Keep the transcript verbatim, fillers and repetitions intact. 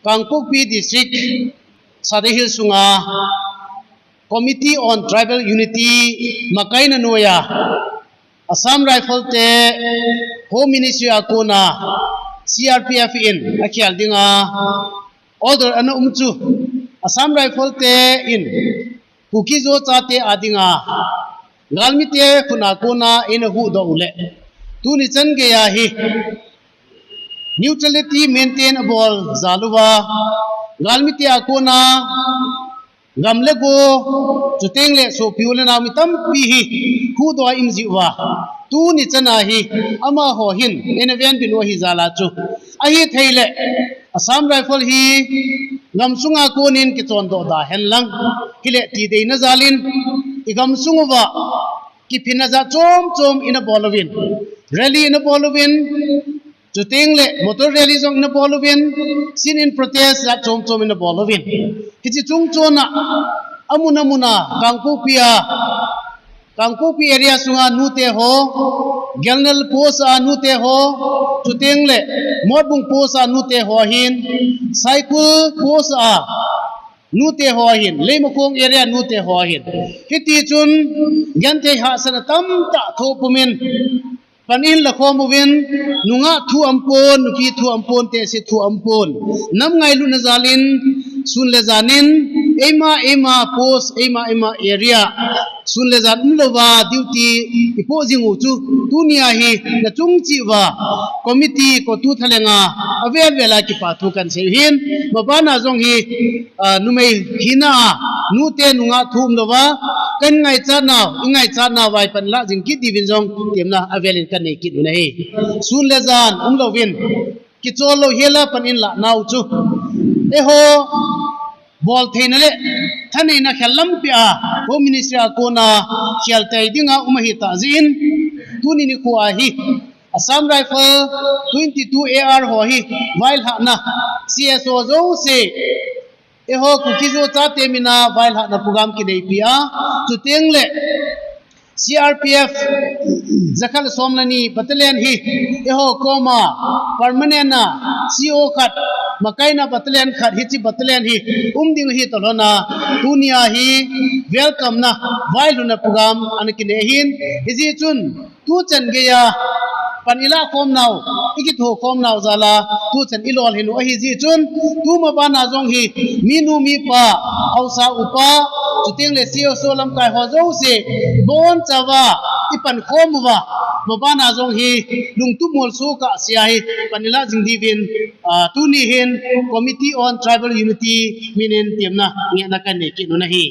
Kangpokpi District, Sadar Hills sunga Committee on Tribal Unity makaina noiya Assam Rifle te Home Ministry a kona C R P F in akhel dinga order ana um chu, Assam Rifle te in Kuki-Zo chate a dinga galmite khut a kona eina huhdoh u le, tuni chan geiya hi neutrality maintain abol jal uva, galmite a kona gam le go, chuteng le sopi u le nao mi tampi hi huhdoh a um jiuva, tuni chana hi amaho hin eina venbit u ahi jal a chu, ahithei le Assam Rifle hi gam sunga konin kichondoh da hen lang, hile ti deina jal in i gam sung uva kiphinna jat chom chom ina bol uvin, rally ina bol uvin, chuteng le motor rally jong ina bol uvin, sit-in protest jat chom chom ina bol uvin. Hiche chungchona amun amun a Kangpokpi a, Kangpokpi area sunga nute ho, Gelnal post a nute ho, chuteng le Motbung post a nute ho ahin, Saikul post a nute ho ahin, Leimakhong area nute ho ahin. Hiti chun genthei hahsatna tamtah thoh pumin pan in la khom uvin, nungah thu aumpon, nupi thu aumpon, tehse thu aumpon, nam ngailutna jal in sun le jan in eima eima post, eima eima area sun le jan umlouva duty i poh jing u chu, tunia hi na chung cheh uva committee, CoTU thalhenga avel vel a kipa thu kan sei u ahin, mabana jong hi, ah, numei hina a nute nungah thu umlouva kan ngaichat nau, i ngaichat nau vai pan la jing kit diuvin jong temna avel in kan nei kit u ahi. Sun le jan umlouvin, kichol lou hela pan in la nau chu, eiho bol theina le thaneina khel lampi a Home Ministry a kona khel tei dinga um ahi tah jeh in, tuni nikho a hi Assam Rifle twenty-two A R ho hi vailhahna, C S O jouse, eiho Kuki-Zo chate mina vailhahna program kineipi a, chuteng le C R P F jakhat le som le ni battalion hi eiho koma permanent a C O khat, makaina battalion khat, hiche battalion hi um ding ahi toh lhon a, tunia hi welcome na, vailhunna program ana kinei ahin, hijeh chun tuchan geiya pan i la khom nau, i kitho khom nau jal a tuchan i lolhin u ahi jeh chun, tu mabana jong hi minu mipa, haosa upa, chuteng le C S O lamkai ho jouse bonchauva i pan khom uva, mabana jong hi lungtup molso kah sea hi pan i la jing diuvin, ah, tuni hin Committee on Tribal Unity min in temna ngehna kan nei kit u ahi.